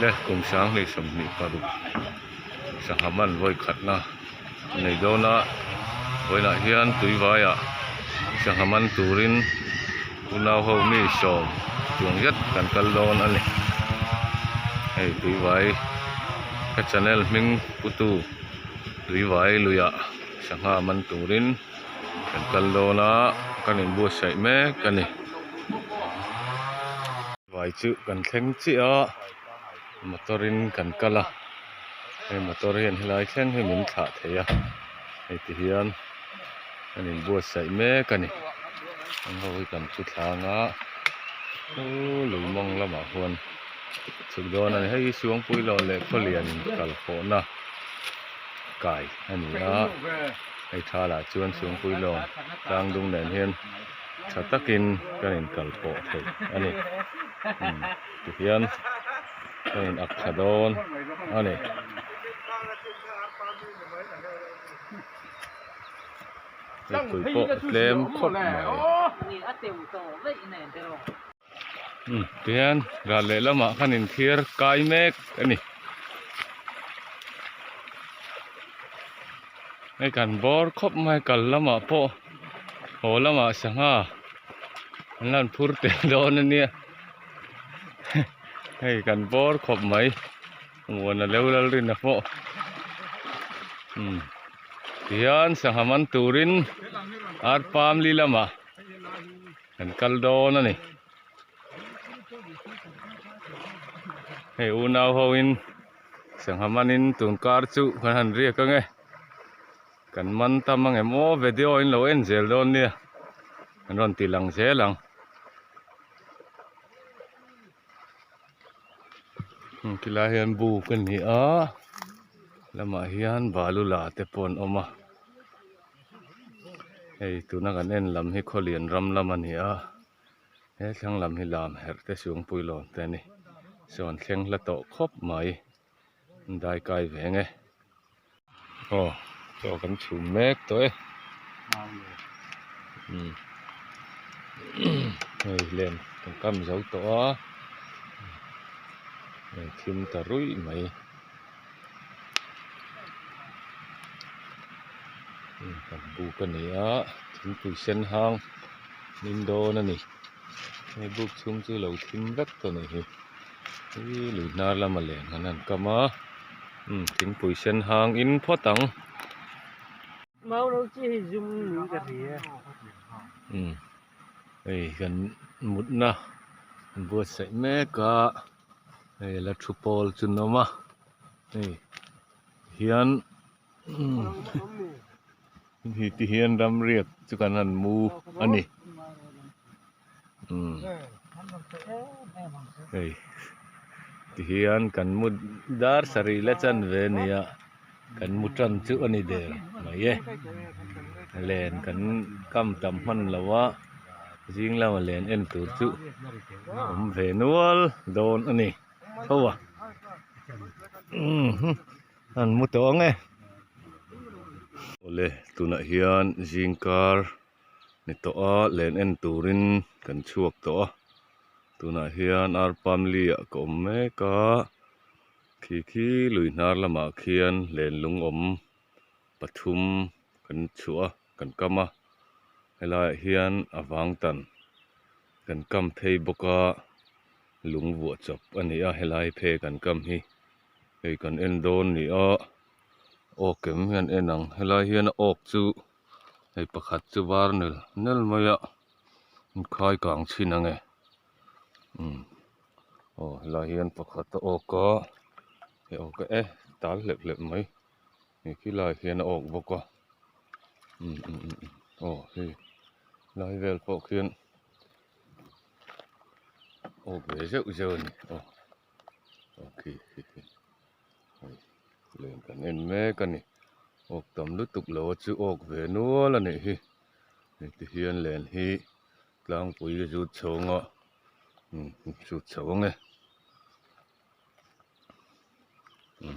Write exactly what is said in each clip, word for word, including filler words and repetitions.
Kum sang hni sawmhni paruk sangha man vawikhatna nei dawn a, vawiinah hian Tuivaiah sangha man turin unau ho mi sawm chuang zet kan kal dawn a ni. Hei Tuivai ka channel hming putu Tuivai luiah sangha man turin kan kal dawn a, kan inbuatsaih mek a ni. Vai chu kan thleng chiah a, motor-in kan kal a. Hei motor hian helai thleng hi min thlah thei a. Hei ti hian kan inbuatsaih mek a ni. Ang ho hi kan thu thlang a. U, Luimawng lamah khuan chhuk dawn a ni. Hei Suangpuilawn leh Khawlian kal khawhna kai a ni a. Hei ṭhalah chuan Suangpuilawn tlang dung nen hian ṭha takin kan inkal pawh thei a ni. Hmm, tihian kan in ak ṭha dawn a ni. Hei tui pawh a tlem khawp mai. Hmm, tihian ral leh lamah khan inthiar kai mek a ni. Hei kan bawr khawp mai, kal lamah pawh, haw lamah sangha an lan phur tel dawn a nia. Hei kan bawr khawp mai, muan a lo lal rin a pawh. Hmm. Tihian sangha man turin Arpamli lamah kan kal dawn a ni. Hei unau hoin sangha manin tun kar chu kan han riak ang e. Kan man tam ang em aw, video in lo en zel dawn nia, kan rawn ti lang zel ang. Hmm, khilai hian buk a ni a, lamah hian balu la te pawh an awm a. Hei tuna kan en lam hi Khawlian ram lam a ni a. He thlang lam hi Lamherh te, Suangpuilawn te a ni. Sawn thleng hla tawh khawp mai. Dai kai ve nge. Aw, chaw kan chhum mek tawh e. Hmm. Hei, len kan kam zo tawh a. Hei, thim ta ruih mai. Hmm, kan buk a ni a, thingpui sen hang in dawn a ni. Hei buk chhung chu lo thim vek tawh a ni hi. Hi lui hnar lama len han han kam a. Hmm, thingpui sen hang in phawt ang. Mau lo chi hi zum ni ka hria. Hmm. Hei kan mutna buatsaih mek a. Hei la thu pawl chu an awm a. Hei hian, hmm, hi ti hian ram riak chu kan han mu a ni. Hmm. Hei. Ti hian kan mu dar sarih la chanve nia. Kan mu ṭan chu a ni der mai e. Len kan kam tam hman lo a. Zing lama len en tur chu awm ve nual dawn a ni. Tho a. Hmm. An mu tawh ang e. Awle, tunah hian zingkar ni tawh a, len en turin kan chhuak tawh a. Tunah hian Arpamli-ah ka awm mek a, khi khi lui hnar lamah khian len lung awm pathum kan chhuah a, kan kam a. Helaiah hian a vang tan kan kam phei bawk a, lung vuah chawp a ni a, helai phe kan kam hi. Hei kan en dawn ni a, awk em hian en ang, helai hian a awk chu hei pakhat chu var nel nel mai a, khai kang chin ang e. Hmm. Aw, helai hian pakhat a awk a, hei awk a e, tal hlep hlep mai. Hei khilai hian a awk bawk a. Um, um, um, um. Aw, hei lai vel pawh khian awk ve zeuh zeuh a ni. Aw, aw khi khi khi. Hei, len kan en mek a ni. Awk tam lutuk lo a chu awk ve nual a nih hi. Hei ti hian len hi tlangpui a zut chho ang a. Um, zut chho ang e.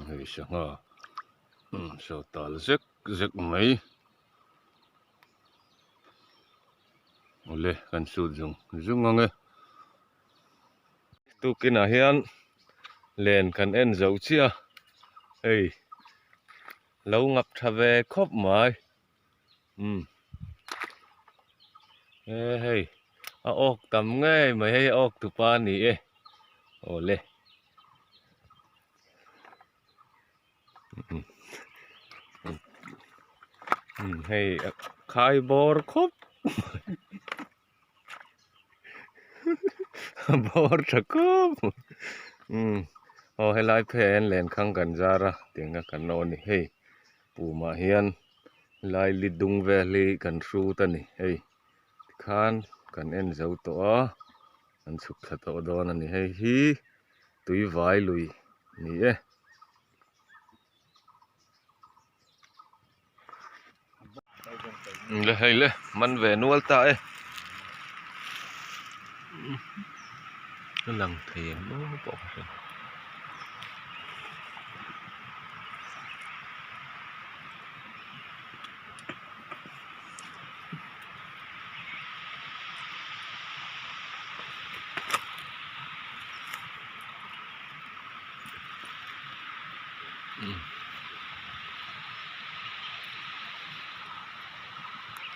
Hei sangha, saw tal zek zek mai. Awle, kan sut zung zung ang e. Tukinah hian len kan en zo chiah. Hei, lo ngap ṭha ve khawp mai. Hmm. E hei, a awk tam ngei mai hei, a awktupa ni e. Aw le. Hmm. Hmm, hei, khai bawr khawp. Bawr ṭha khawp. Hmm. Aw, helai phe en len khang kan zar a, tienga kan lo ni hei. Puma hian lai li dung vel hi kan hrut a ni hei. Tikhan kan en zo tawh a, kan chhuk thla tawh dawn a ni hei. Hi Tuivai lui ni e. Le hei le, man ve nual ta e. A lang thei em aw pawh ka hre.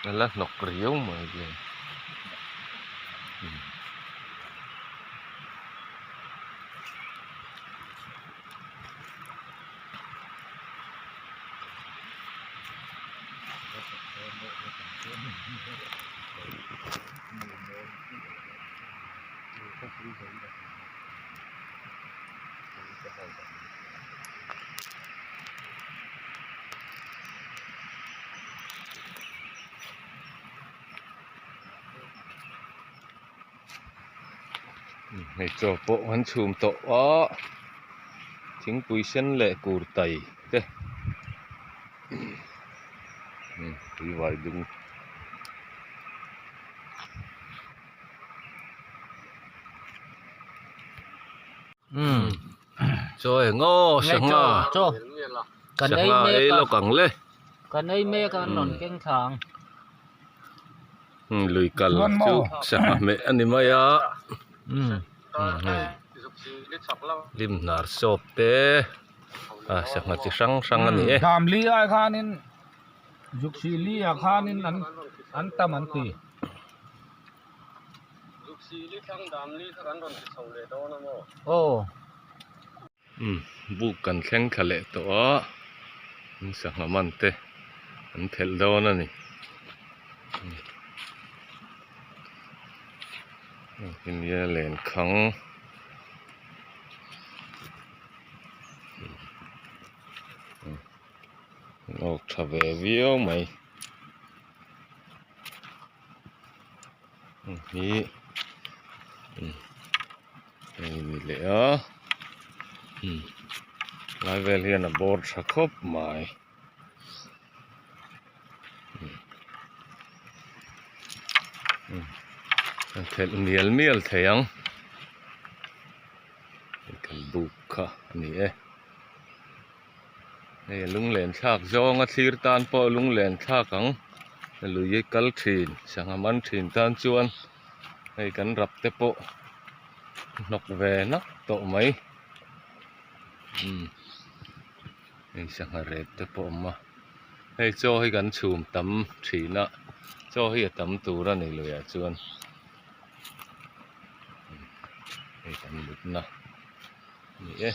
A la hnawk riau mai ve. Hei chaw pawh han chhum tawh a, thingpui sen leh kur tai te. Hmm, Tuivai dung. Hmm. Chaw e ngaw, sanga. Chaw, chaw. Kan ei mek a. Sanga ei lo kang le. Kan ei mek a, an rawn keng thlang. Hmm, lui kal chu sanga hmeh a ni mai a. Hmm. Hmm, hei. Lim hnar sawp te. A, sanga chi hrang hrang a ni e. Dam li ai khanin, zuk si li a khanin an, an tam an ti. Zuk si li thlang dam li kha kan rawn ti chho leh dawn a maw? Aw. Hmm, buk kan thleng thla leh tawh a, in sangha man te an phelh dawn a ni. Hmm. Hmm, in nia len khang. Hmm. Awk ṭha ve viau mai. Hi, hei ni leh a. Lai vel hian a bawr ṭha khawp mai. An phelh mial mial thei ang. Kan buk kha a ni e. Hei, a lunglen thlak zawng a, thlir tan pawh a lunglen thlak ang. A lui a kal ṭhin, sangha man ṭhin tan chuan hei kan rap te pawh hnawk ve nak tawh mai. Hmm. Hei, sangha rep te pawh a awm a. Hei, chaw hi kan chhum tam ṭhin a, chaw hi a tam tur a ni lui ah chuan. Hei kan mutna ni e.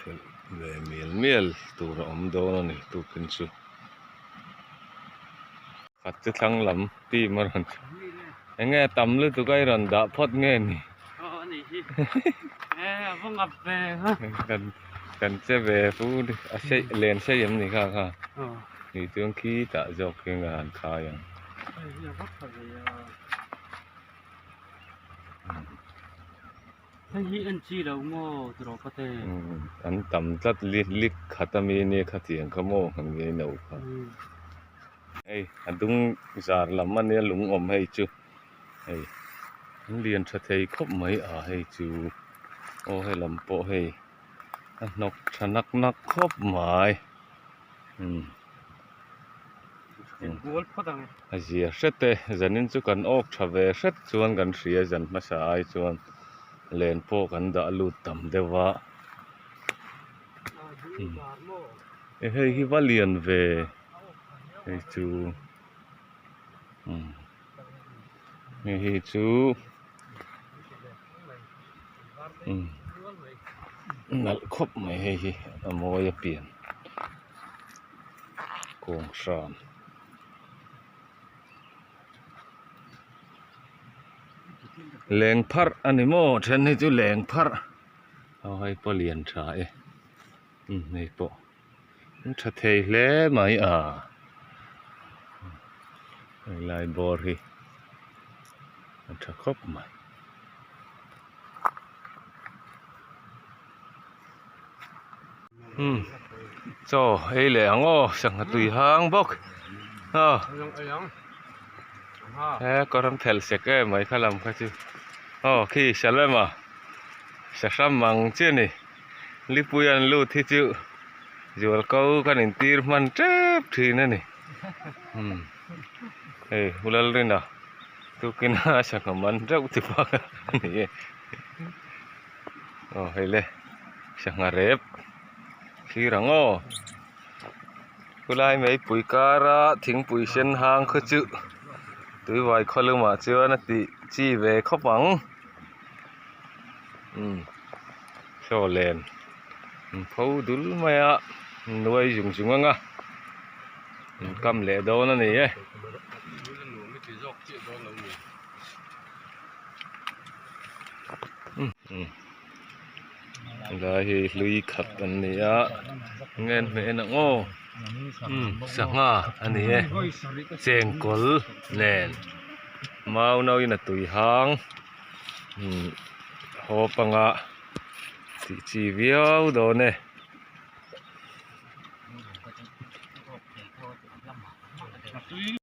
Phelh ve mial mial tur a awm dawn a ni, tukin chu. Khat chu thlang lam ti ma rawn. Enge tam lutuk a i rawn dah phawt nge ni? Aw, a ni hi. E, a va ngap ve a. Kan, kan che ve fu ni. A sei, len sei em ni kha kha. Aw. Ni chuan khi tah zawk hi ngan khai ang. Hei hi a va kha ve a. Hei hi en chi lo maw, tiraw ka te. Hmm, an tam tlat li, lik khat a mi ni kha tiang kha maw, han ngei no kha. Hmm. Hei, a dung zar lam a nia, lung awm hei chu. Hei, an lian ṭha thei khawp mai a hei chu. Aw, he lam pawh hei. A hnawk ṭha nak nak khawp mai. Hmm. Hmm. A zia hret e, zanin chu kan awk ṭha ve hret chuan kan hria, zan hmasa ai chuan len pawh kan dah lut tam deuh a. Hmm. E, hei hi va lian ve. Hei chu. Hmm. Hei hi chu. Hmm. Nalh khawp mai hei hi, a mawi a pian. Kawng hram. Lengpharh a ni maw? Ṭhen hi chu lengpharh. Aw, hei pawh lian ṭha e. Hmm, hei pawh. An ṭha thei hle mai a. Hei lai bawr hi a ṭha khawp mai. Hmm. Chaw, ei leh ang aw, sangha tui hang bawk. Aw. Ei ang, ei ang. Aha. E, kawr an phelh sek e, mai kha lam kha chu. Aw, khi salem a. Sa hram mang chi a ni. Lipui an lut hi chu. Zualko kan intir hman ṭep ṭhin a ni. Hmm. Hei, u Lalrina. Tukina sangha man reuh ti pa a ni e. Aw, hei le. Sangha rep. Khi rang aw. Khulai meipui kara thingpui sen hang kha chu. Tuivai khaw lumah chuan a tih chi ve khawp ang. Hmm. Saw len. Pho dul mai a. Nuai zung zung anga. Kam leh dawn a ni e. Hmm, hmm. Lai hi hlui khat an ni a. Ngen hmeh nang aw. Hmm, sangha a ni e. Chengkawl nen. Mau nauin a tui hang. Hmm, hawp anga tih chi viau dawn e.